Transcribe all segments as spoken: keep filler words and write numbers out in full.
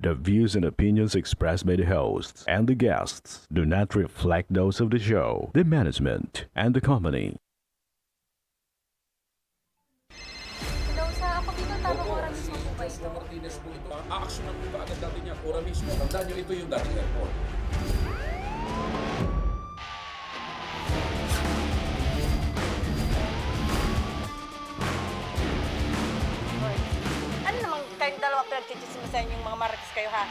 The views and opinions expressed by the hosts and the guests do not reflect those of the show, the management, and the company. Hello, sa Ako Bicol, tamang oras mismo po ba ito? Martinez po ito. Aaksyonan po kaagad natin yan. Ora mismo. Tandaan nyo, ito yung dating airport. Ano naman kayong dalawa pinagchichismisan yung mga marites kayo, ha?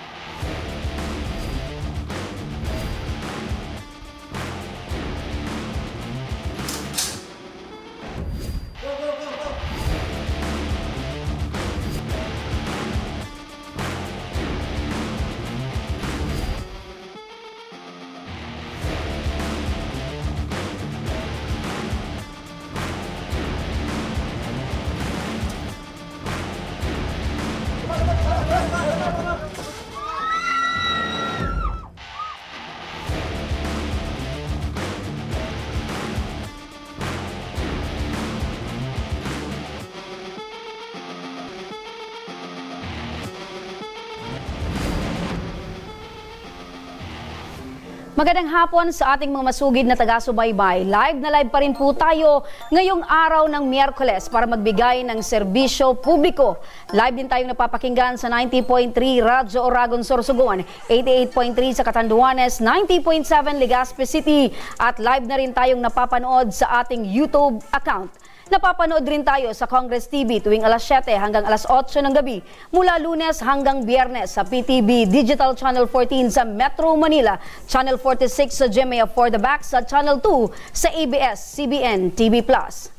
Magandang hapon sa ating mga masugid na taga-subaybay. Live na live pa rin po tayo ngayong araw ng Miyerkules para magbigay ng serbisyo publiko. Live din tayong napapakinggan sa ninety point three Radyo Oragon Sorsogon, eighty-eight point three sa Catanduanes, ninety point seven Legazpi City, at live na rin tayong napapanood sa ating YouTube account. Napapanood rin tayo sa Congress T V tuwing alas siyete hanggang alas otso ng gabi, mula Lunes hanggang Biyernes sa P T V Digital Channel fourteen sa Metro Manila, Channel forty-six sa G M A Affordabacks at Channel two sa A B S C B N T V Plus.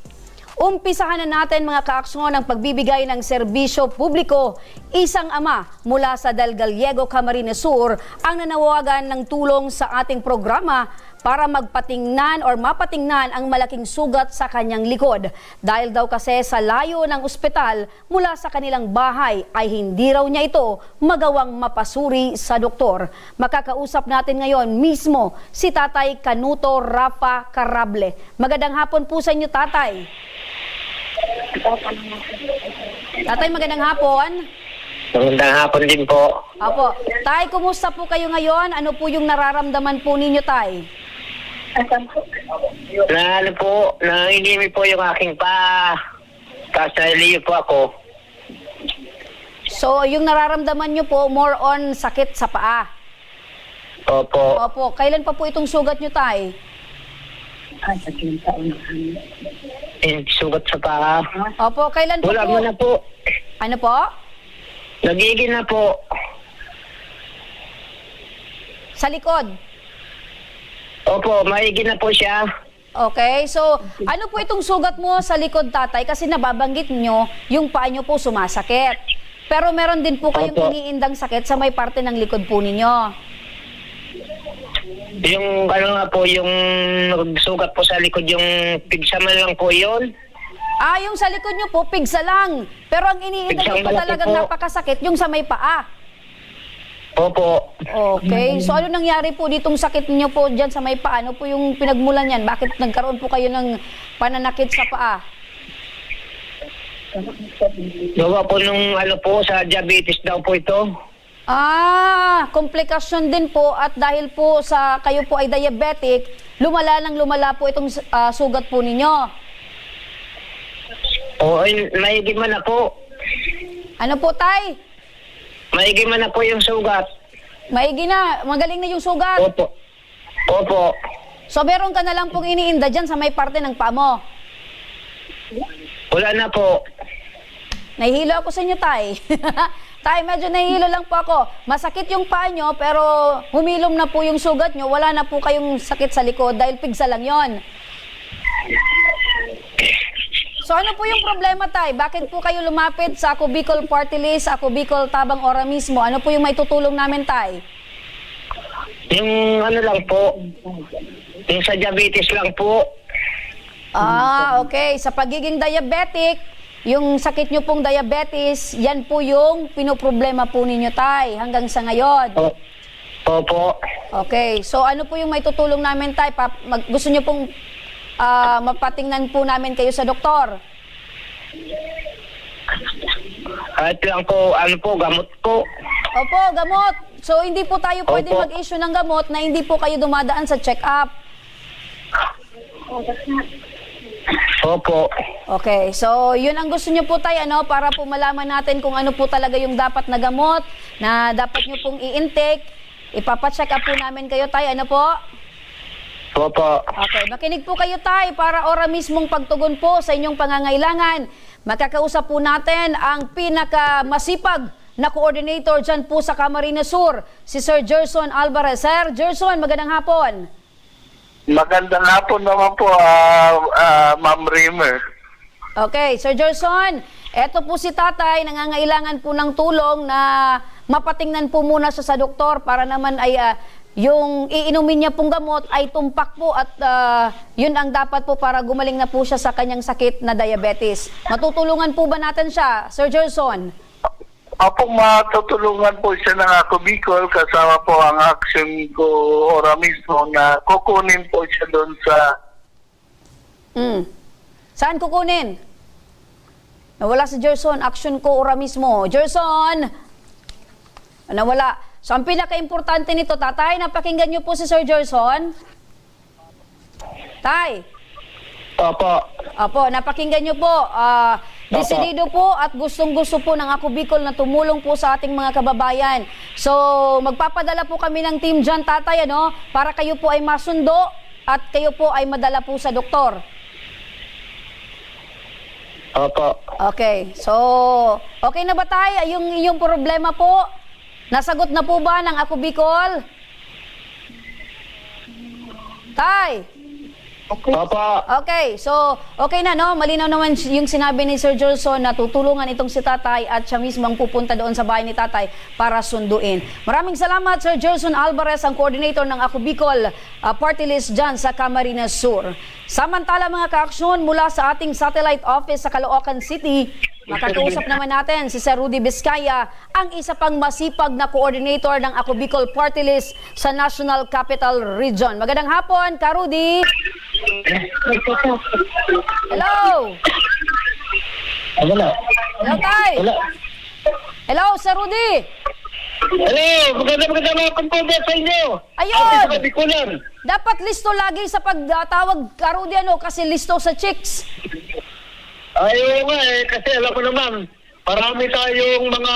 Umpisahan na natin, mga kaaksyon, ang pagbibigay ng serbisyo publiko. Isang ama mula sa Del Gallego, Camarines Sur ang nanawagan ng tulong sa ating programa para magpatingnan or mapatingnan ang malaking sugat sa kanyang likod. Dahil daw kasi sa layo ng ospital mula sa kanilang bahay ay hindi raw niya ito magawang mapasuri sa doktor. Makakausap natin ngayon mismo si Tatay Canuto Rafa Carable. Magandang hapon po sa inyo, Tatay. Tatay, magandang hapon. Magandang hapon din po. Opo. Tay, kumusta po kayo ngayon? Ano po yung nararamdaman po ninyo, Tay? Na ano po, nanginginig po yung aking paa. Tapos naliliyo po ako. So, yung nararamdaman nyo po, more on sakit sa paa? Opo. Opo. Kailan pa po itong sugat nyo, Tay? Yung sugat sa paa. Opo. Kailan pa Wala po? mo na po. Ano po? Nagigil na po. Sa likod? Opo, maigil na po siya. Okay. So, ano po itong sugat mo sa likod, Tatay? Kasi nababanggit nyo, yung paa nyo po sumasakit. Pero meron din po kayong Opo. iniindang sakit sa may parte ng likod po ninyo. Yung ano nga po, yung nagsugat po sa likod, yung pigsa man lang po yun. Ah, yung sa likod nyo po, pigsa lang. Pero ang iniinda Pigsang nyo po malaki talagang po. Napakasakit, yung sa may paa. Opo. Okay. So ano nangyari po ditong sakit niyo po diyan sa may paa? Ano po yung pinagmulan niyan? Bakit nagkaroon po kayo ng pananakit sa paa? Gawa po nung ano po, sa diabetes daw po ito. Ah, komplikasyon din po at dahil po sa kayo po ay diabetic, lumala nang lumala po itong ah, sugat po ninyo. Oo, ay, maigil man na po. Ano po, Tay? Maigil man na po yung sugat. Maigi na, magaling na yung sugat. Opo. Opo. So meron ka na lang pong iniinda dyan sa may parte ng paa mo. Wala na po. Nahihilo ako sa inyo, Tay. Tay, medyo nahihilo lang po ako. Masakit yung paa nyo, pero humilom na po yung sugat nyo. Wala na po kayong sakit sa likod dahil pigsa lang yon. So ano po yung problema, Tay? Bakit po kayo lumapit sa Ako Bicol Party List, Ako Bicol Tabang Ora Mismo? Ano po yung maitutulong namin, Tay? Yung ano lang po, yung sa diabetes lang po. Ah, okay. Sa pagiging diabetic, yung sakit nyo pong diabetes, yan po yung pinoproblema po ninyo, Tay, hanggang sa ngayon. O- Opo. Okay. So ano po yung maitutulong namin, Tay? Pa, mag, gusto nyo pong ah, mapatingnan po namin kayo sa doktor? Kahit lang po, ano po, gamot po. Opo, gamot. So, hindi po tayo pwede Opo. mag-issue ng gamot na hindi po kayo dumadaan sa check-up. Opo. Okay, so yun ang gusto niyo po, Tay, ano, para po malaman natin kung ano po talaga yung dapat na gamot na dapat niyo pong i-intake. Ipapa-check up po namin kayo, Tay, ano po? Opo. Okay, makinig po kayo, Tay, para ora mismong pagtugon po sa inyong pangangailangan. Makakausap po natin ang pinakamasipag na coordinator dyan po sa Camarines Sur, si Sir Gerson Alvarez. Sir Gerson, magandang hapon. Magandang hapon naman po, ah, ah, Ma'am Rimmer. Okay, Sir Gerson, eto po si Tatay, nangangailangan po ng tulong na mapatingnan po muna siya sa doktor para naman ay, ah, yung iinumin niya pong gamot ay tumpak po at, ah, yun ang dapat po para gumaling na po siya sa kanyang sakit na diabetes. Matutulungan po ba natin siya, Sir Gerson? Opo, matutulungan po siya ng Ako Bicol, kasama po ang action ko ora mismo na kukunin po siya doon sa Mm. Saan kukunin? Nawala si Gerson. Action ko ora mismo. Gerson! Nawala. So, ang pinaka-importante nito, Tatay, napakinggan niyo po si Sir Gerson? Tay? Opo. Opo, napakinggan niyo po. Ah, Opo. desidido po at gustong-gusto po ng Ako Bicol na tumulong po sa ating mga kababayan. So, magpapadala po kami ng team dyan, Tatay, ano, para kayo po ay masundo at kayo po ay madala po sa doktor. Opo. Okay. So, okay na ba, Tay? Yung, yung problema po, nasagot na po ba ng Ako Bicol? Tay? Opo. Okay, so, okay na, no? Malinaw naman si-, yung sinabi ni Sir Gerson na tutulungan itong si Tatay at siya mismo ang pupunta doon sa bahay ni Tatay para sunduin. Maraming salamat, Sir Gerson Alvarez, ang coordinator ng Ako Bicol, ah, Party List dyan sa Camarines Sur. Samantala, mga kaaksyon, mula sa ating satellite office sa Caloocan City, makakausap naman natin si Sir Rudy Vizcaya, ang isa pang masipag na coordinator ng Ako Bicol Party List sa National Capital Region. Magandang hapon, Ka Rudy! Hello! Ah, wala. Hello, Tay! Wala. Hello, Sir Rudy! Hello! Maganda, maganda mga kumpulan sa inyo! Ayun! Ang isa ka Bicolan. Dapat listo lagi sa pagtawag, Ka Rudy, ano, kasi listo sa chicks. Ay, oo nga eh, kasi alam mo naman, marami tayong mga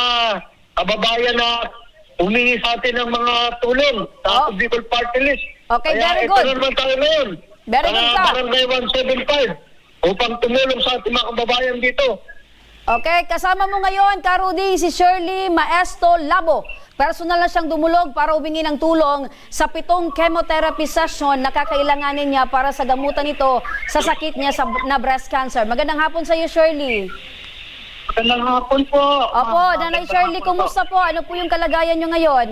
kababayan na humingi sa atin ng mga tulong sa Oh. Bicol Party List. Okay, Kaya very ito good. na naman tayo ngayon. Very good Sa ka. Barangay one seven five, upang tumulong sa ating mga kababayan dito. Okay, kasama mo ngayon, Ka Rudy, si Shirley Maesto Labo. Personal na siyang dumulog para humingi ng tulong sa pitong chemotherapy session na kakailanganin niya para sa gamutan nito sa sakit niya sa, na breast cancer. Magandang hapon sa iyo, Shirley. Magandang hapon po. Opo, Ma'am, Nanay magandang Shirley, hapon po. kumusta po? Ano po yung kalagayan nyo ngayon?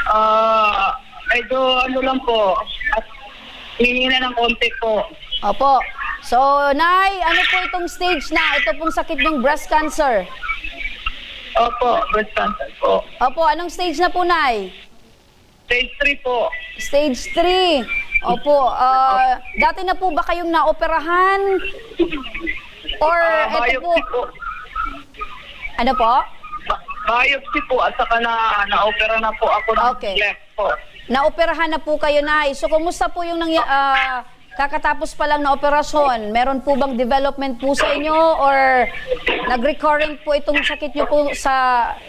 Ah, medyo ano lang po, at hinihina ng konti po. Opo. So, Nay, ano po itong stage na? Ito pong sakit ng breast cancer. Opo, breast cancer po. Opo, anong stage na po, Nay? Stage three po. Stage three. Opo. Ah, dati na po ba kayong naoperahan? Or Ah, ito po? biopsy po. Ano po? Ba-, biopsy po at saka na, na-opera na po ako ng Okay. left po. Naoperahan na po kayo, Nay. So, kumusta po yung nangya-, ah, kakatapos pa lang na operasyon? Meron po bang development po sa inyo or nag-recurrent po itong sakit nyo po sa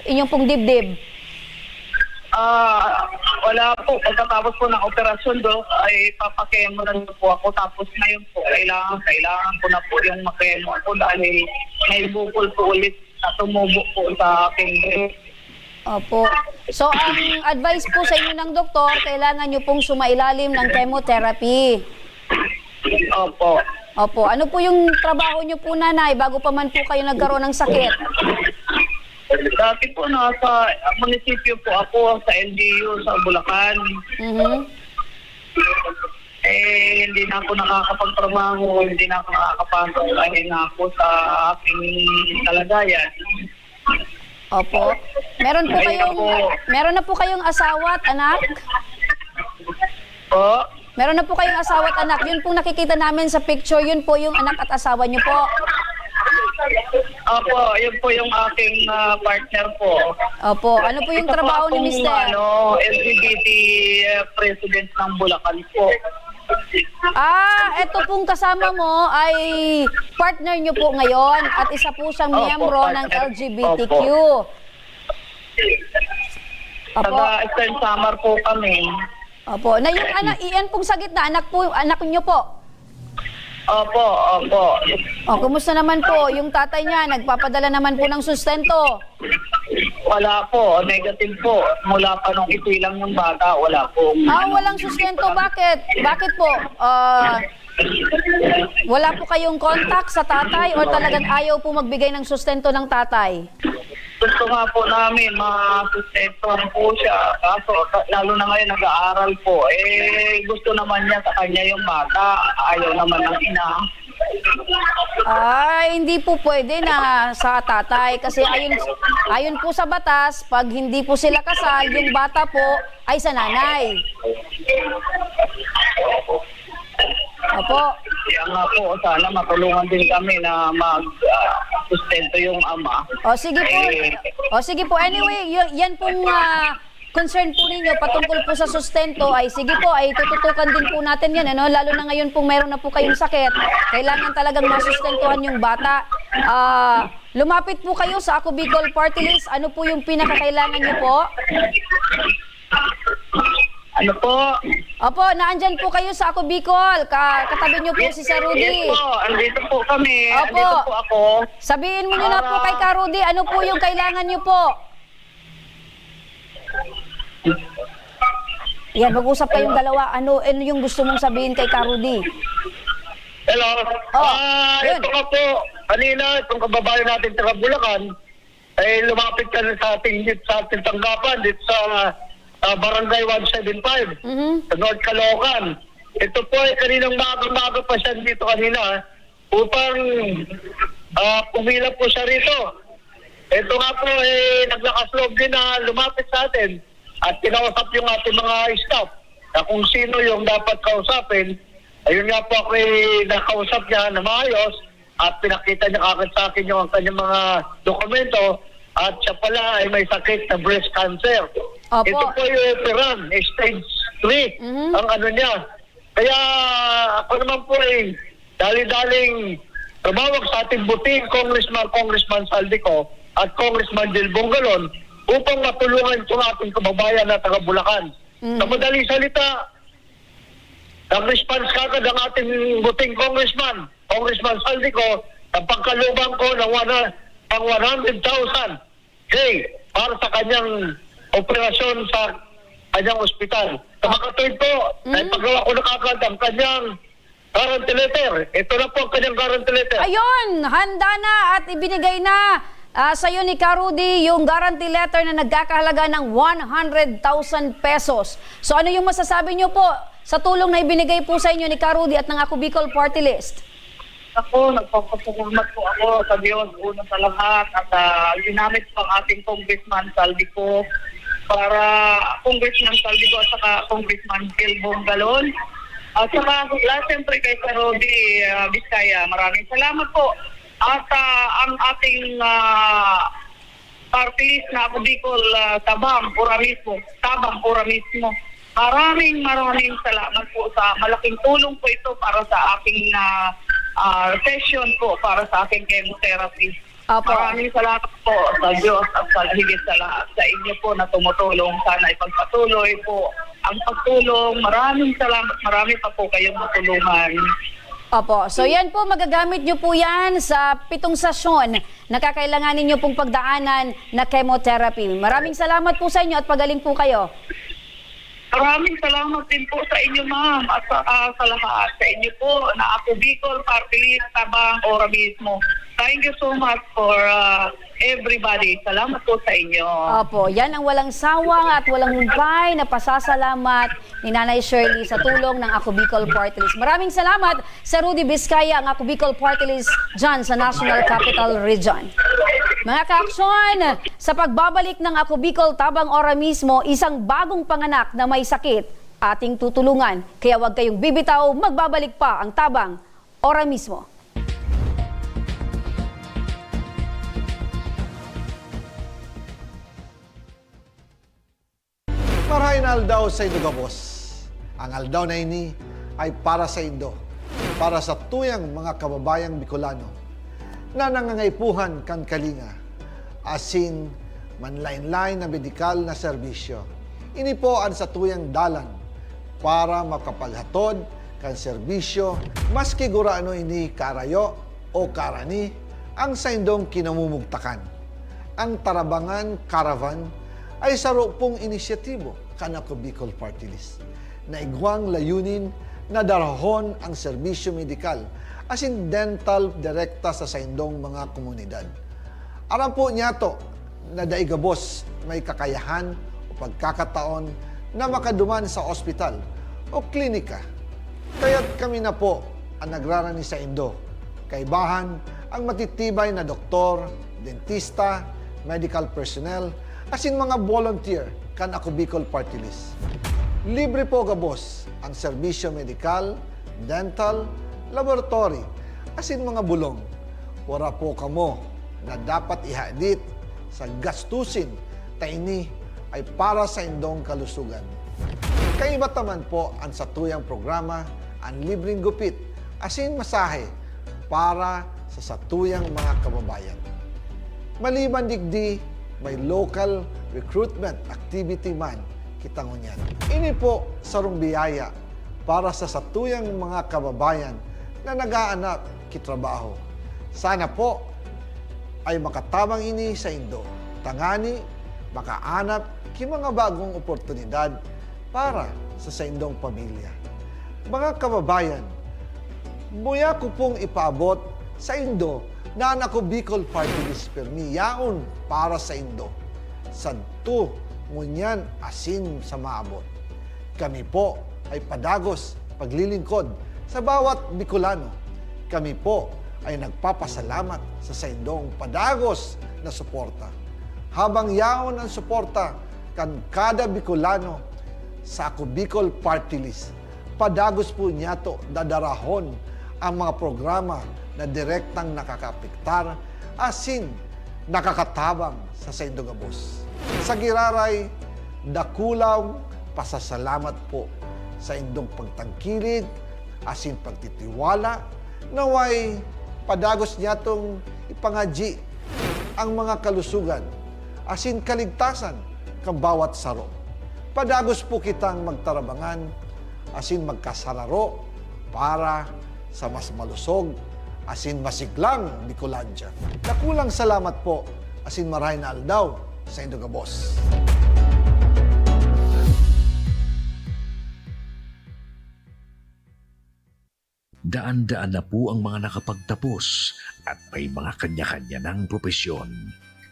inyong pong dibdib? Ah, wala po. Pagkatapos po ng operasyon, Doc, ay papakemo na po ako. Tapos ngayon po, kailangan, kailangan ko na po yung makemo ako dahil may bukol po ulit na tumubo po sa aking breast. Opo. So, ang advice po sa inyo ng doktor, kailangan nyo pong sumailalim ng chemotherapy. Opo. Opo. Ano po yung trabaho nyo po, Nanay, bago pa man po kayo nagkaroon ng sakit? Dati po, nasa munisipyo po ako, sa L G U, sa Bulacan. Mhm. Eh, hindi na ako nakakapagtrabaho, hindi na ako nakakapasok dahil nga po sa aking kalagayan. Opo. Meron po Ayun kayong, po. meron na po kayong asawa at anak? Po? Meron na po kayong asawa at anak. Yun pong nakikita namin sa picture, yun po yung anak at asawa niyo po. Opo, yun po yung aking, ah, partner po. Opo. Ano po yung Isa po trabaho ni akong, mister? ano, L G B T, ah, president ng Bulacan po. Ah, eto pong kasama mo ay partner nyo po ngayon at isa po siyang Opo, miyembro ng partner. L G B T Q. Opo. Opo. Taga Eastern Samar po kami. Opo. Na yung anak, iyan pong sa gitna, anak po, anak nyo po? Opo, opo. O, kumusta naman po? Yung tatay niya, nagpapadala naman po ng sustento? Wala po, negative po. Mula pa nung isilang yung bata, wala po. Ah, walang sustento. Bakit? Bakit po? Ah, wala po kayong contact sa tatay or talagang ayaw po magbigay ng sustento ng tatay? Gusto nga po namin masustentuhan po siya. Kaso, ka-, lalo na ngayon nag-aaral po. Eh, gusto naman niya sa kanya yung bata. Ayaw naman ng ina. Ah, hindi po pwede na sa tatay. Kasi ayon, ayon po sa batas, pag hindi po sila kasal, yung bata po ay sa nanay. Opo. Kaya nga po, sana matulungan din kami na mag, ah, sustento yung ama. O, sige po. Eh, O, sige po. Anyway, y-, yan pong, ah, concern po ninyo patungkol po sa sustento ay sige po, ay tututukan din po natin yan, ano? Lalo na ngayon pong mayroon na po kayong sakit, kailangan talagang masustentuhan yung bata. Ah, lumapit po kayo sa Ako Bicol Party List. Ano po yung pinakakailangan nyo po? Ano po? Opo, naandyan po kayo sa Ako Bicol. Ka-, katabi nyo po Yes, si Sir Rudy. Yes po, andito po kami. Opo. Andito po ako. Sabihin mo nyo na po Ah. kay Ka Rudy, ano po yung kailangan nyo po? Yan, mag-usap kayong Hello. dalawa. Ano, ano yung gusto mong sabihin kay Ka Rudy? Hello. Oh, Ah, yun. Ito nga po, kanina, itong kababayan natin taga Bulacan, ay lumapit ka na sa ating, sa ating tanggapan, dito sa, ah, Barangay one seven five, Mhm. sa North Caloocan. Ito po ay kaninang maaga-maaga pa siya dito kanina, upang, ah, pumila po siya rito. Ito nga po, eh, naglakas loob din na lumapit sa atin at kinausap yung ating mga staff na kung sino yung dapat kausapin. Ayun nga po, ako, eh, nakausap niya na maayos at pinakita niya kagad sa akin yung kanyang mga dokumento at siya pala ay may sakit na breast cancer. Opo. Ito po yung operan, stage three Mhm. ang ano niya. Kaya ako naman po ay dali-daling tumawag sa ating buting Congressman, Congressman Saldico at Congressman Jel Bongalon upang matulungan itong ating kababayan na taga Bulacan. Mm. Sa madaling salita, nag-response kagad ang ating buting Congressman, Congressman Saldico, na pagkalooban ko ng one, ng one hundred thousand K para sa kanyang operasyon sa kanyang ospital. Sa makatuwid po, Mm. naipagawa ko na kagad ang kanyang guarantee letter. Ito na po ang kanyang guarantee letter. Ayun, handa na at ibinigay na, ah, sa'yo ni Ka Rudy yung guarantee letter na nagkakahalaga ng one hundred thousand pesos. So ano yung masasabi niyo po sa tulong na ibinigay po sa inyo ni Ka Rudy at ng Ako Bicol Party List? Ako, nagpapasalamat po ako sa Diyos, una sa lahat, at, ah, ginamit po ang ating Congressman Saldico para, Congressman Saldico at saka Congressman Gil Bongalon. At saka, lahat, siyempre, kay Sir Rudy, ah, Vizcaya, maraming salamat po. At, ah, ang ating, ah, party list na Ako Bicol, ah, Tabang, Ora mismo. Tabang, Ora mismo. Maraming, maraming salamat po sa malaking tulong po ito para sa aking, ah, ah, session po, para sa aking chemotherapy. Opo. Maraming salamat po sa Diyos at sa higit sa lahat sa inyo po na tumutulong. Sana ipagpatuloy po ang pagtulong. Maraming salamat. Marami pa po kayong matulungan. Opo. So, yan po, magagamit nyo po yan sa pitong sesyon na kakailanganin nyo pong pagdaanan na chemotherapy. Maraming salamat po sa inyo at pagaling po kayo. Maraming salamat din po sa inyo, ma'am, at sa, ah, sa lahat. Sa inyo po na Ako Bicol Party List, Tabang, Ora mismo. Thank you so much for, ah, everybody. Salamat po sa inyo. Opo, yan ang walang sawang at walang humpay na pasasalamat ni Nanay Shirley sa tulong ng Ako Bicol Party List. Maraming salamat, Sir Rudy Vizcaya, ang Ako Bicol Party List dyan sa National Capital Region. Mga kaaksyon, sa pagbabalik ng Ako Bicol Tabang Ora mismo, isang bagong panganak na may sakit, ating tutulungan. Kaya huwag kayong bibitaw, magbabalik pa ang Tabang Ora mismo. Aldaw saindo gabos. Ang aldaw na ini ay para saindo, para sa tuyang mga kababayang Bicolano na nangangaipuhan kan kalinga asin manlaen-laen na medikal na serbisyo. Ini po an satuyang dalan para makapaghatod kan serbisyo, maski gurano ini kaarayo o kaarani ang saindong kinamumugtakan. Ang Tarabangan Caravan ay saro pong inisyatibo kan Ako Bicol Party List na igwang layunin na darahon ang serbisyo medikal asin dental direkta sa saindong mga komunidad. Aram po niyato na dai gabos may kakayahan o pagkakataon na makaduman sa ospital o klinika. Kaya't kami na po ang nagrarani saindo. Kaibahan ang matitibay na doktor, dentista, medical personnel, asin mga volunteer kan Ako Bicol Party List. Libre po gabos ang serbisyo medikal, dental, laboratory, asin mga bulong. Wara po kamo na dapat ihadit sa gastusin ta ini ay para saindong kalusugan. Kaiba ta man po an satuyang programa, an libreng gupit asin masahe para sa satuyang mga kababayan. Maliban digdi, may local recruitment activity man kita ngunyan. Ini po sarong biyaya para sa satuyang mga kababayan na nag-aanap ki trabaho. Sana po ay makatabang ini saindo, tangani makaanap ki mga bagong oportunidad para sa saindong pamilya. Mga kababayan, muya ko pong ipaabot saindo na an Ako Bicol Party List permi yaon para saindo, sadto, ngunyan asin sa maabot. Kami po ay padagos paglilingkod sa bawat Bicolano. Kami po ay nagpapasalamat sa saindong padagos na suporta. Habang yaon an suporta kan kada Bicolano sa Ako Bicol Party List, padagos po niyato dadarahon ang mga programa na direktang nakakaapektar asin nakakatabang sa saindo gabos. Sa giraray, dakulang pasasalamat po sa indong pagtangkilik asin pagtitiwala. Naway padagos niyatong ipangadyi ang mga kalusugan asin kaligtasan kan bawat saro. Padagos po kitang magtarabangan asin magkasararo para sa mas malusog asin masiglang Bicolandia. Dakulang salamat po asin marahay na aldaw saindo gabos. Daan-daan na po ang mga nakapagtapos at may mga kanya-kanya ng propesyon.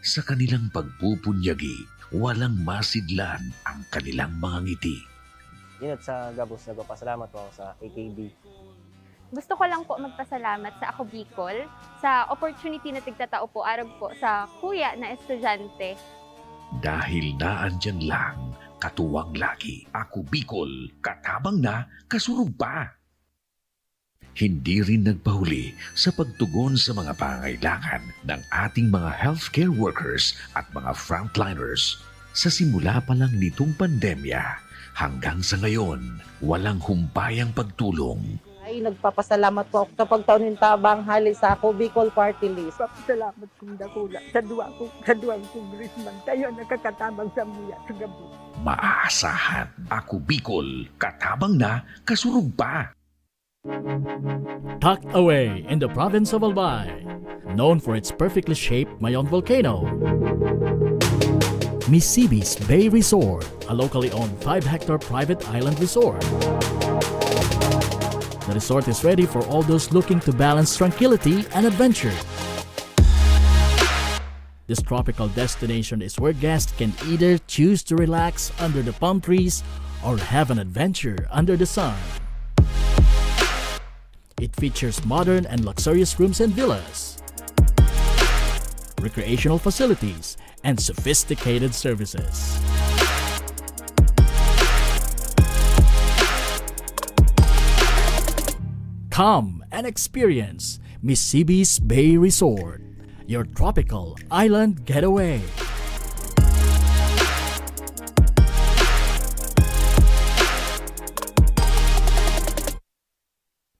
Sa kanilang pagpupunyagi, walang masidlan ang kanilang mga ngiti. Inot sa gabos, nagpapasalamat po ako sa A K B. Gusto ko lang po magpasalamat sa Ako Bicol sa opportunity na tigtatao po arog po sa kuya na estudyante. Dahil naandiyan lang, katuwang lagi, Ako Bicol, katabang na, kasurog pa. Hindi rin nagpahuli sa pagtugon sa mga pangangailangan ng ating mga healthcare workers at mga frontliners. Sa simula pa lang nitong pandemya, hanggang sa ngayon, walang humpayang pagtulong. Ay, nagpapasalamat po ako sa pagtao nin tabang hali sa Ako Bicol Party List. Papasalamat kong dakula sa duwa kong, sa duwang congressman. Kayo ang nakakatabang sa muya sa gabi. Maaasahan, Ako Bicol, katabang na, kasurog pa. Tucked away in the province of Albay, known for its perfectly shaped Mayon volcano, Misibis Bay Resort, a locally owned five-hectare private island resort. The resort is ready for all those looking to balance tranquility and adventure. This tropical destination is where guests can either choose to relax under the palm trees or have an adventure under the sun. It features modern and luxurious rooms and villas, recreational facilities, and sophisticated services. Come and experience Misibis Bay Resort, your tropical island getaway.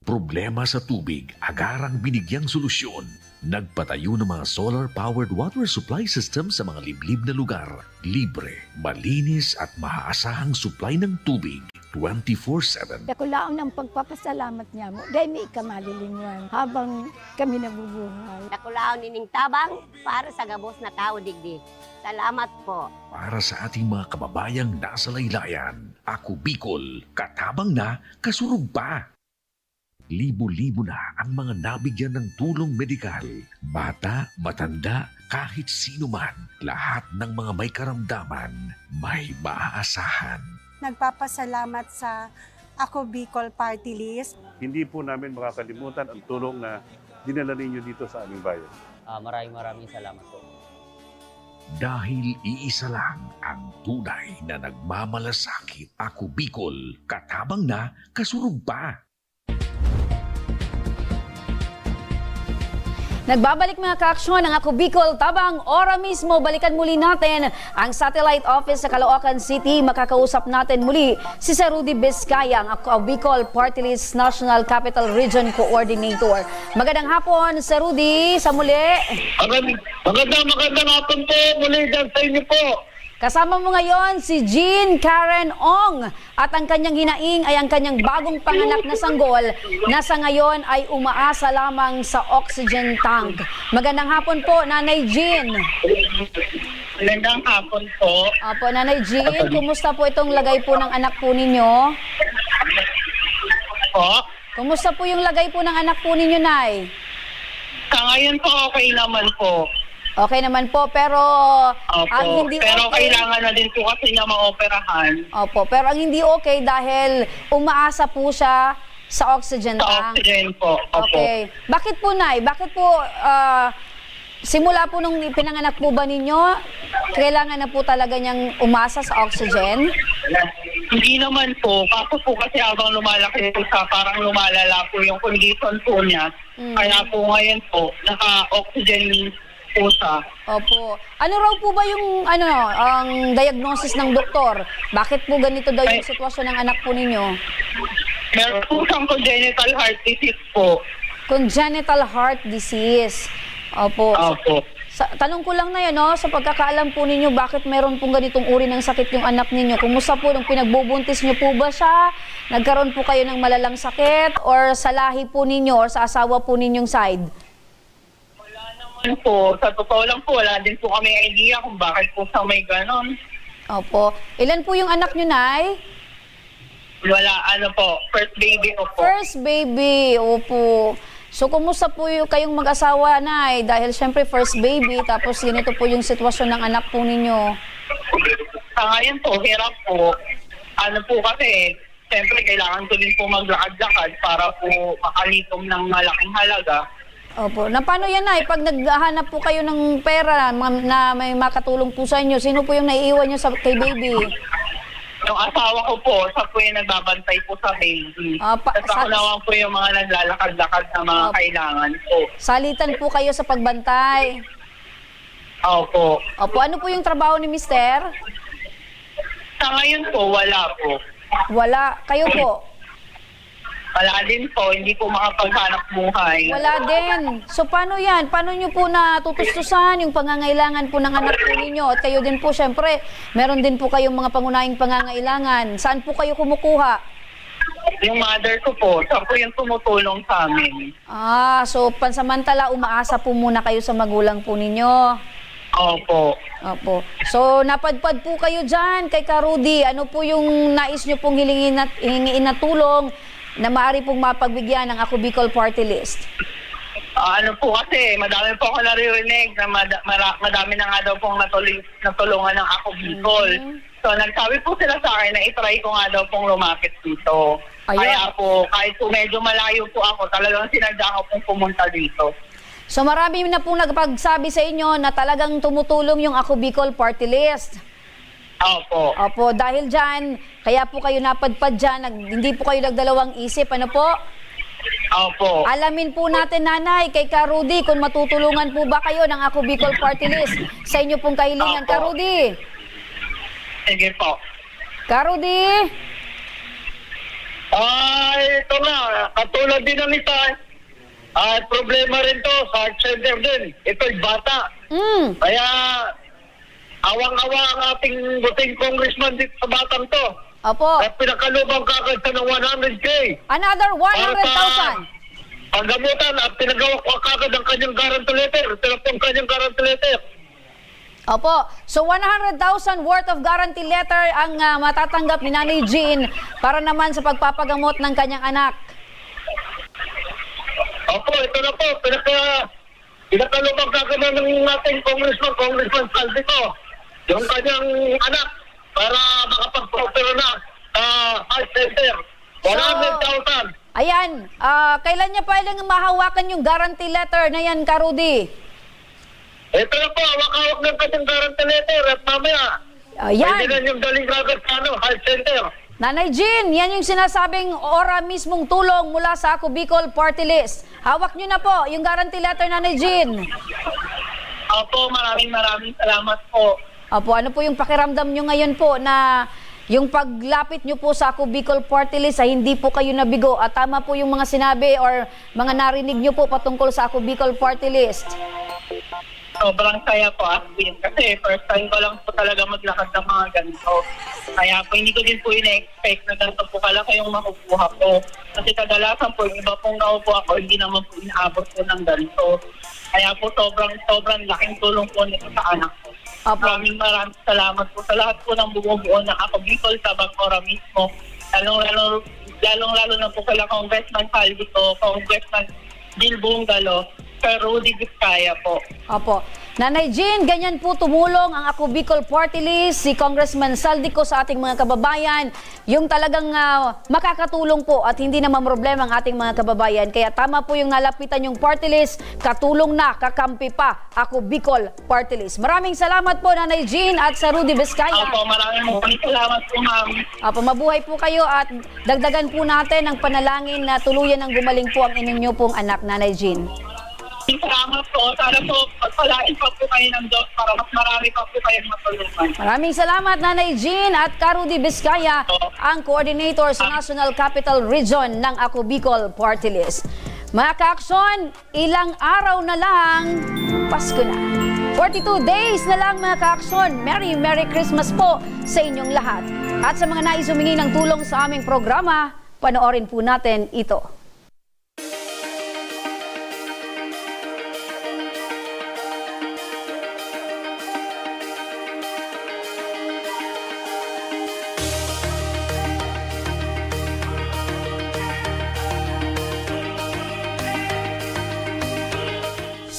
Problema sa tubig, agarang binigyang solusyon. Nagpatayo ng mga solar-powered water supply system sa mga liblib na lugar. Libre, malinis at maaasahang supply ng tubig twenty-four seven. Dakulaon ang pagpapasalamat niya mo, dahil may ika malilingwan habang kami nabubuhay. Dakulaon nining tabang para sa gabos na tao digdi. Salamat po. Para sa ating mga kababayang nasa laylayan, Ako Bicol, katabang na, kasurog pa. Libo-libo na ang mga nabigyan ng tulong medikal. Bata, matanda, kahit sino man, lahat ng mga may karamdaman, may maaasahan. Nagpapasalamat sa Ako Bicol Party List. Hindi po namin makakalimutan ang tulong na dinala ninyo dito sa aming bayan. Ah, maraming, maraming salamat po. Dahil iisa lang ang tunay na nagmamalasakit. Ako Bicol, katabang na, kasurog pa. Nagbabalik, mga kaaksyon, ang Ako Bicol Tabang. Ora mismo, balikan muli natin ang satellite office sa Caloocan City. Makakausap natin muli si Sir Rudy Vizcaya, ang Ako Bicol Party List National Capital Region Coordinator. Magandang hapon, Sir Rudy, sa muli. Magand-, magandang, magandang hapon po muli dyan sa inyo po. Kasama mo ngayon si Jean Karen Ong. At ang kanyang hinaing ay ang kanyang bagong panganak na sanggol na sa ngayon ay umaasa lamang sa oxygen tank. Magandang hapon po, Nanay Jean. Magandang hapon po. Opo, Nanay Jean, kumusta po itong lagay po ng anak po ninyo? Po? Kumusta po yung lagay po ng anak po ninyo, Nay? Sa ngayon po, okay naman po. Okay naman po, pero Opo, ang hindi pero okay kailangan na din po kasi niya maoperahan. Opo, pero ang hindi okay dahil umaasa po siya sa oxygen Sa tank. Oxygen po, opo. Okay. Bakit po, Nay? Bakit po, ah, simula po nung ipinanganak po ba ninyo, kailangan na po talaga niyang umasa sa oxygen? Hindi naman po. Kaso po kasi habang lumalaki po siya, parang lumalala po yung condition po niya. Mm. Kaya po ngayon po, naka-oxygen po siya. Opo. Ano raw po ba yung, ano, ang diagnosis ng doktor? Bakit po ganito daw yung Ay. sitwasyon ng anak po ninyo? Meron po siyang congenital heart disease po. Congenital heart disease. Opo. Opo. Sa, tanong ko lang na yan, no? Sa pagkakaalam po ninyo, bakit meron pong ganitong uri ng sakit yung anak ninyo? Kumusta po nung pinagbubuntis niyo po ba siya? Nagkaroon po kayo ng malalang sakit? Or sa lahi po ninyo or sa asawa po ninyong side? Wala naman po. Sa totoo lang po, wala din po kami idea kung bakit po siya may ganon. Opo. Ilan po yung anak nyo, Nay? Wala, ano po, first baby ko po. First baby, opo. So, kumusta po yung kayong mag-asawa, Nay? Dahil syempre first baby, tapos ganito po yung sitwasyon ng anak po ninyo. Sa ngayon po, hirap po. Ano po kasi, siyempre kailangan ko din po maglakad-lakad para po makalikom ng malaking halaga. Opo. Na paano yan, Nay? Pag naghahanap po kayo ng pera ma-, na may makatulong po sa inyo, sino po yung naiiwan nyo sa, kay baby? Yung asawa ko po, siya po yung nagbabantay po sa baby. Ah, pa-, Tapos ako sa- naman po yung mga naglalakad-lakad na mga Opo. kailangan po. Salitan po kayo sa pagbantay? Opo. Opo. Ano po yung trabaho ni mister? Sa ngayon po, wala po. Wala. Kayo po? Wala din po, hindi po makapaghanap buhay. Wala din. So, paano yan? Paano nyo po natutustusan yung pangangailangan po ng anak po ninyo? At kayo din po, syempre, meron din po kayong mga pangunahing pangangailangan. Saan po kayo kumukuha? Yung mother ko po, siya po yung tumutulong sa amin. Ah, so pansamantala, umaasa po muna kayo sa magulang po ninyo? Opo. Opo. So, napadpad po kayo dyan kay Ka Rudy. Ano po yung nais nyo pong hilingin at, hingiin na tulong na maaari pong mapagbigyan ng Ako Bicol Party List? Ah, ano po kasi, madami po ako naririnig na mada-, mara-, madami na nga daw pong natuli-, natulungan ng Ako Bicol. Mhm. So, nagsabi po sila sa akin na i-try ko nga daw pong lumapit dito. Ayun. Kaya po, kahit po medyo malayo po ako, talagang sinadya ko pong pumunta dito. So, marami na pong nagpagsabi sa inyo na talagang tumutulong yung Ako Bicol Party List. Opo. Opo, dahil dyan, kaya po kayo napadpad dyan, nag-, hindi po kayo nagdalawang isip, ano po? Opo. Alamin po natin, Nanay, kay Ka Rudy, kung matutulungan po ba kayo ng Ako Bicol Party List sa inyo pong kahilingan. Opo. Ka Rudy? Sige po. Ka Rudy? Ay, ito na, katulad din ng isa, ah, problema rin 'to sa heart center din. Ito'y bata. Mm. Kaya awang-awa ang ating buting congressman dito sa batang 'to. Opo. At pinakalubang kagad siya ng one hundred K. Another one hundred thousand. Para sa panggamutan at pinagawa ko kagad ang kanyang guarantee letter. Ito na po ang kanyang guarantee letter. Opo. So, one hundred thousand worth of guarantee letter ang, ah, matatanggap ni Nanay Jean para naman sa pagpapagamot ng kanyang anak. Opo, ito na po. Pinaka-, pinakalubang kagad ng ating congressman, Congressman Saldico. Yung kanyang anak para makapag-opera na sa heart center. So, one hundred thousand. Ayan, ah, kailan niya pwedeng mahawakan yung guarantee letter na yan, Ka Rudy? Ito na po, hawak-hawak ng kanyang guarantee letter at mamaya, Ayan. Pwede na yung daling kagad sa, ano, heart center. Nanay Jean, yan yung sinasabing ora mismong tulong mula sa Ako Bicol Party List. Hawak nyo na po yung guarantee letter, Nanay Jean. Opo, maraming, maraming salamat po. Opo, ano po yung pakiramdam nyo ngayon po na yung paglapit nyo po sa Ako Bicol Party List ay hindi po kayo nabigo at tama po yung mga sinabi or mga narinig nyo po patungkol sa Ako Bicol Party List? Sobrang saya po, as in. Kasi first time ko lang po talaga maglakad ng mga ganito. Kaya po, hindi ko din po ina-expect na ganito po kalaki yung makukuha ko. Kasi kadalasan po, yung iba pong nakukuha ko, hindi naman po inaabot po ng ganito. Kaya po, sobrang, sobrang laking tulong po nito sa anak ko. Opo. Maraming, maraming salamat po sa lahat po ng bumubuo ng Ako Bicol Tabang Ora mismo. Lalong-lalo, lalong-lalo na po kala Congressman Saldico, Congressman Bill Bungalo, Sir Rudy Vizcaya po. Opo. Nanay Jean, ganyan po tumulong ang Ako Bicol Party List, si Congressman Saldico sa ating mga kababayan, yung talagang, ah, makakatulong po at hindi na mamroblema ang ating mga kababayan. Kaya tama po yung nalapitan yung party list, katulong na, kakampi pa, Ako Bicol Party List. Maraming salamat po, Nanay Jean at Sir Rudy Vizcaya. Opo, maraming, maraming salamat po, ma'am. Opo, mabuhay po kayo at dagdagan po natin ang panalangin na tuluyan ng gumaling po ang ininyo pong anak, Nanay Jean. Salamat po. Sana po, pagpalain pa po kayo ng Diyos para mas marami pa po kayong matulungan. Maraming salamat, Nanay Jean at Ka Rudy Vizcaya, Opo. ang coordinator sa National Capital Region ng Ako Bicol Party List. Mga kaaksyon, ilang araw na lang, Pasko na. Forty-two days na lang, mga kaaksyon. Merry, Merry Christmas po sa inyong lahat. At sa mga nais humingi ng tulong sa aming programa, panoorin po natin ito.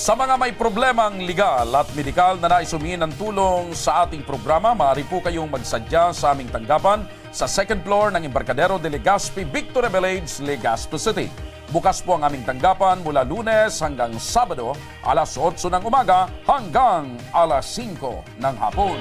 Sa mga may problemang legal at medikal na nais humingi ng tulong sa ating programa, maaari po kayong magsadya sa aming tanggapan sa second floor ng Embarcadero de Legazpi, Victoria Village, Legazpi City. Bukas po ang aming tanggapan mula Lunes hanggang Sabado, alas otso ng umaga hanggang alas singko ng hapon.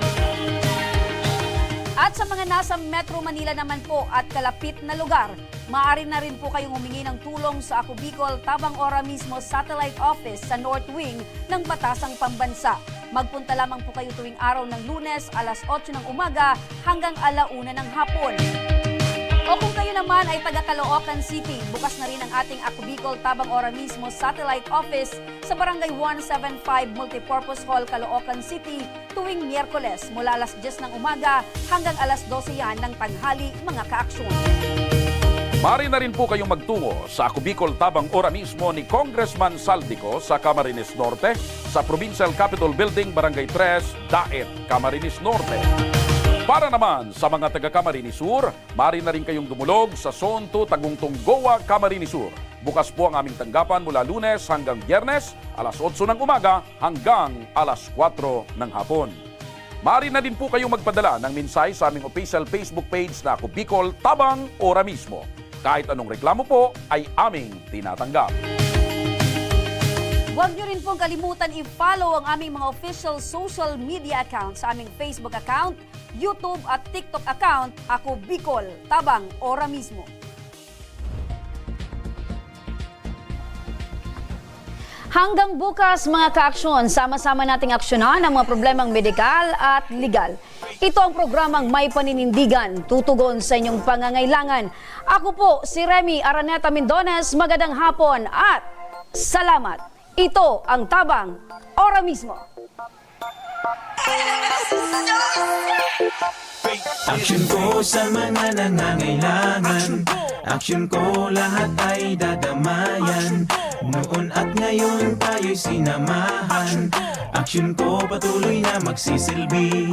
At sa mga nasa Metro Manila naman po at kalapit na lugar, maaari na rin po kayong humingi ng tulong sa Ako Bicol Tabang Ora Mismo Satellite Office sa North Wing ng Batasang Pambansa. Magpunta lamang po kayo tuwing araw ng Lunes, alas otso ng umaga hanggang ala una ng hapon. O kung kayo naman ay taga Caloocan City, bukas na rin ang ating Ako Bicol Tabang Ora Mismo Satellite Office sa Barangay one seven five Multipurpose Hall, Caloocan City, tuwing Miyerkules mula alas dyes ng umaga hanggang alas dose yan ng tanghali, mga kaaksyon. Maaari na rin po kayong magtungo sa Ako Bicol Tabang Ora Mismo ni Congressman Saldico sa Camarines Norte, sa Provincial Capitol Building, Barangay tres, Daet, Camarines Norte. Para naman sa mga taga Camarines Sur, maaari na rin kayong dumulog sa Zone two Tagungtong Goa, Camarines Sur. Bukas po ang aming tanggapan mula Lunes hanggang Biyernes, alas otso ng umaga hanggang alas kwatro ng hapon. Maaari na din po kayong magpadala ng mensahe sa aming official Facebook page na Ako Bicol Tabang Ora Mismo. Kahit anong reklamo po ay aming tinatanggap. Huwag niyo rin pong kalimutan i-follow ang aming mga official social media account sa aming Facebook account, YouTube at TikTok account, Ako Bicol Tabang Ora Mismo. Hanggang bukas, mga kaaksyon, sama-sama nating aksyonan ang mga problemang medikal at legal. Ito ang programang may paninindigan, tutugon sa inyong pangangailangan. Ako po si Remy Araneta Mindones. Magandang hapon at salamat. Ito ang Tabang, ora mismo. Aksyon ko sa mga nangangailangan. Aksyon ko lahat ay dadamayan. Noon at ngayon tayo'y sinamahan. Aksyon ko patuloy na magsisilbi.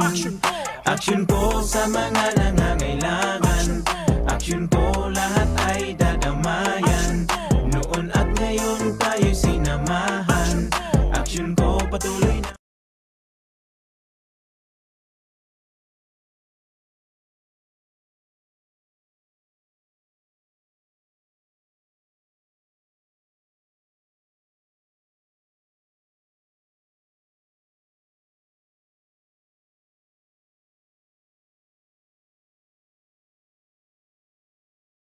Aksyon ko sa mga nangangailangan. Aksyon ko lahat ay